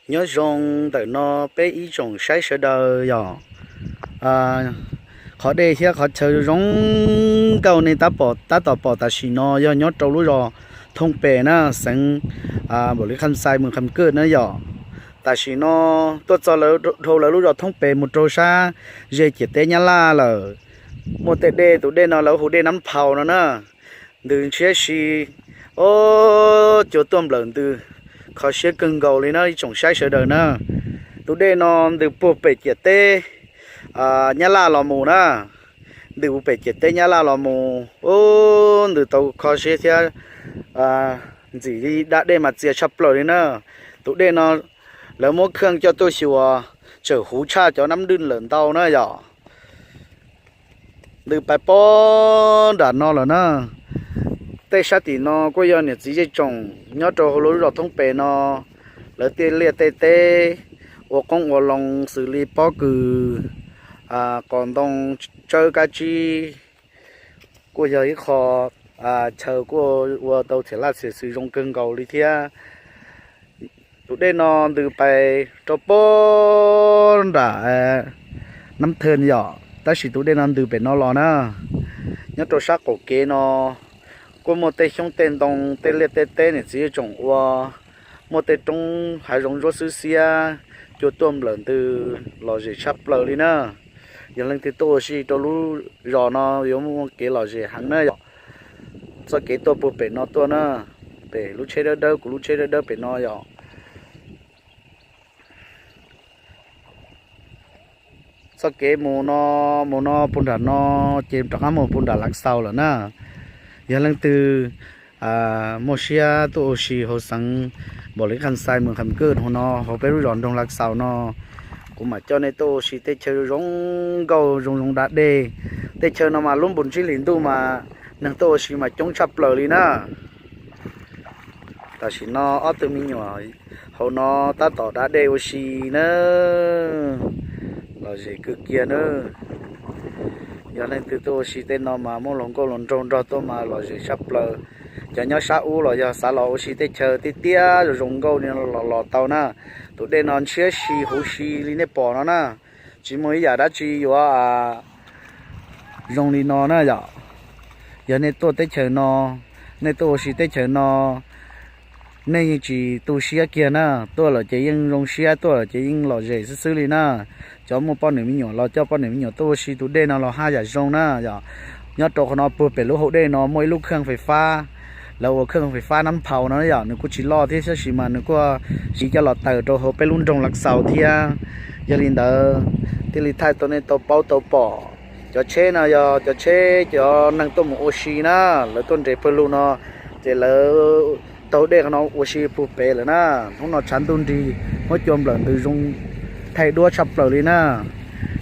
Nyob zoo ntawm no peb ib tsoom saib sawv daws yom. Qhov dej thiab qhov chaw zoo nkauj nej tab tom pom tam sim no yog nyob rau lub zos Thoob Pes na, xeev Npaum Li Kham Xais, moos Kham Kwj na yom. Tam sim no tuaj txog dhau lawv lub zos Thoob Pes mus rau sab ze ciam teb Nyab Laj lawm. Muaj tej dej, tus dej no lawv hu dej Nab Phau no na. Ntws ntshiab si, o, cua tuaj nplawm ntws, kho siab kawg nkaus li na ib tsoom saib sawv daws na. Tus dej no ntws puag pem ciam teb Nyab Laj los mus na. Ntws puag pem ciam teb Nyab Laj los mus, o, ntws tau kho siab thiab ntxim li da dej mas txias tshaj plaws li na. Tus dej no lawv muab kheej coj tuaj xyuas, tseem huv tshaj cov nab dwj lawm ntau na yom. Ntws pais pob nram no lawm na. Tej sab tim no kuj yog niam txiv zej tsoom nyob rau hauv lub zos Thoob Pes no, lawv tej liaj tej teb ua qoob ua loo xws li pob kws, qos ntoo, tsawb kab tsib, kuj yog ib qho chaw kuj ua tau txhiam laj txhiam xws zoo kawg nkaus li thiab. Tus dej no ntws pais rau pob nram Nab Thee yom, tab sis tus dej no ntws pem no los na. Nyob rau sab qaum kev no kuj muaj tej xyoob tej ntoo, tej liaj tej teb niam txiv zej tsoom ua, muaj tej roob hav zoov ntsuab xwb xiab, cua tuaj nplawm ntws lom zem tshaj plaws li na. Yog leej twg tuaj ua si rau lub zos no yuav muaj kev lom zem heev na yom. Txoj kev tuaj puag pem no tuaj na, pem lub tsheb dawb dawb, kuv lub tsheb dawb dawb pem no yom. Txoj kev mus no, mus no puag nram no ces rov qab mus puag nram Lav Xaus lawm na. Yog leej twg muaj siab tuaj ua si hauv xeev Npaum Li Kham Xais, moos Kham Kwj hauv no, hauv peb lub zos nroog Lav Xaus no, kuv mam coj nej tuaj ua si tej chaw zoo nkauj zoo zoo da dej. Tej chaw no mas lub npus ntsib hlis ntuj mas neeg tuaj ua si mas coob tshaj plaws li na. Tam sim no ob tug me nyuam hauv no tab tom da dej ua si na, lom zem kawg kiag na. Yog leej twg tuaj ua si tej no mas muaj hluas nkauj hluas nraug nrog tuaj mas lom zem tshaj plaws. Cov nyob sab ub los yog xav los ua si tej chaw tiaj tiaj zoo zoo nkauj li no los los tau na. Tus dej no ntshiab si huv si li nej pom no na, tsis muaj ib yam dab tsi yuav zoo li no na yom. Yog nej tuaj teb chaws no, nej tuaj ua si teb chaws no, nej yeej tsis tu siab kiag na. Tuaj lawm ces yeej zoo siab, tuaj lawm ces yeej lom zem xwb xwb li na. Cov muaj poj niam me nyuam los coj poj niam me nyuam tuaj ua si tus dej no los haj yam zoo na yom. Nyob rau qhov no puag pem lub hauv dej no muaj ib lub kheej fais fab, lawv ua kheej fais fab Nab Phau no yom, nws kuj tsis loj thiab tab sis mas nws kuj siv coj los tawm rau hauv peb lub nroog Lav Xaus thiab. Yog li ntawd thiaj li thaij tau nej tau paub tau pom. Cov tsheb no yog cov tsheb cov neeg tuaj mus ua si na, lawv tuaj nres pawg lug no, ces lawv taug dej qhov no ua si puag pem lawm na. Hnub no tshav ntuj nrig, muab cua nplawm ntws zoo thaij duab tshaj plaws li na.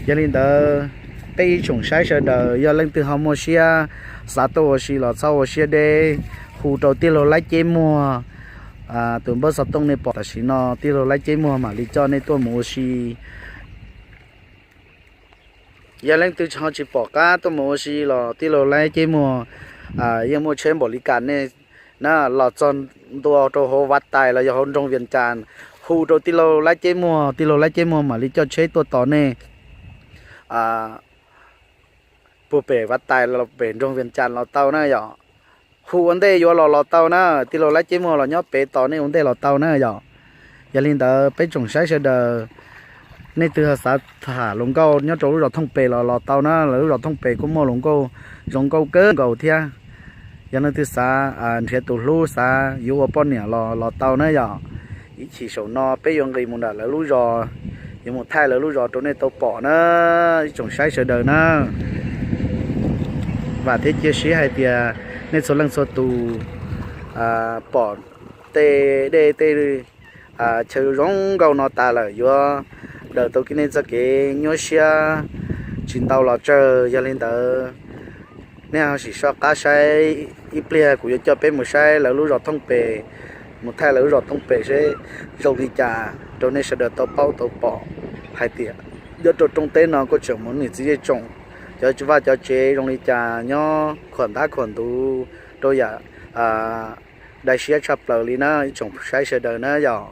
Yog li ntawd, peb ib tsoom saib sawv daws yog leej twg ho muaj siab xav tuaj ua si los txhob ua siab deb, hu rau tij laug Laib Ceb Muag, tus npawb xov tooj nej pom tam sim no, tij laug Laib Ceb Muag mam li coj nej tuaj mus ua si. Yog leej twg ho tsis pom qab tuaj mus ua si los tij laug Laib Ceb Muag yeej muaj tsheb npaum li cas nej na, los txog ntua rau hauv Vav Tais los yog hauv nroog Vias Cas, hu rau tij laug Laib Ceb Muag, tij laug Laib Ceb Muag mam li coj tsheb tuaj tos nej puag pem Vav Tais los pem nroog Vias Cas los tau na yom. Hu ua ntej yuav los los tau na, tij laug Laib Ceb Muag los nyob pem tos nej ua ntej los tau na yom. Yog li ntawd peb tsoom saib sawv daws, nej twg xav tham hluas nkauj nyob rau lub zos Thooj Pes los los tau na, lawv lub zos Thooj Pes kuj muaj hluas nkauj zoo nkauj kawg nkaus thiab. Yog leej twg xav nrhiav tus hlub, xav yuav ua poj niam los los tau na yom. Ib chim saum no peb yuav nqis mus nram lawv lub zos, yuav mus thaij lawv lub zos rau nej tau pom na, ib tsoom saib sawv daws na. Vam thiab cia siab hais tias nej txhua leej txhua tus pom tej dej tej chaw zoo nkauj no tas lawm yuav daws tau kiag nej txoj kev nyuaj siab tsis ntau los tsawg. Yog li ntawd, nej ho sim soj qab saib, ib pliag kuv yuav coj peb mus saib lawv lub zos Thooj Pes, mus thaij lawv lub zos Thooj Pes seb zoo li cas rau nej sawv daws tau paub tau pom hais tias nyob rau rooj teb no kuj tseem muaj niam txiv zej tsoom, cov vaj cov tsev zoo li cas, nyob khuam ntab khuam ntuv rau yam dai siab tshaj plaws li na ib tsoom saib sawv daws na yom.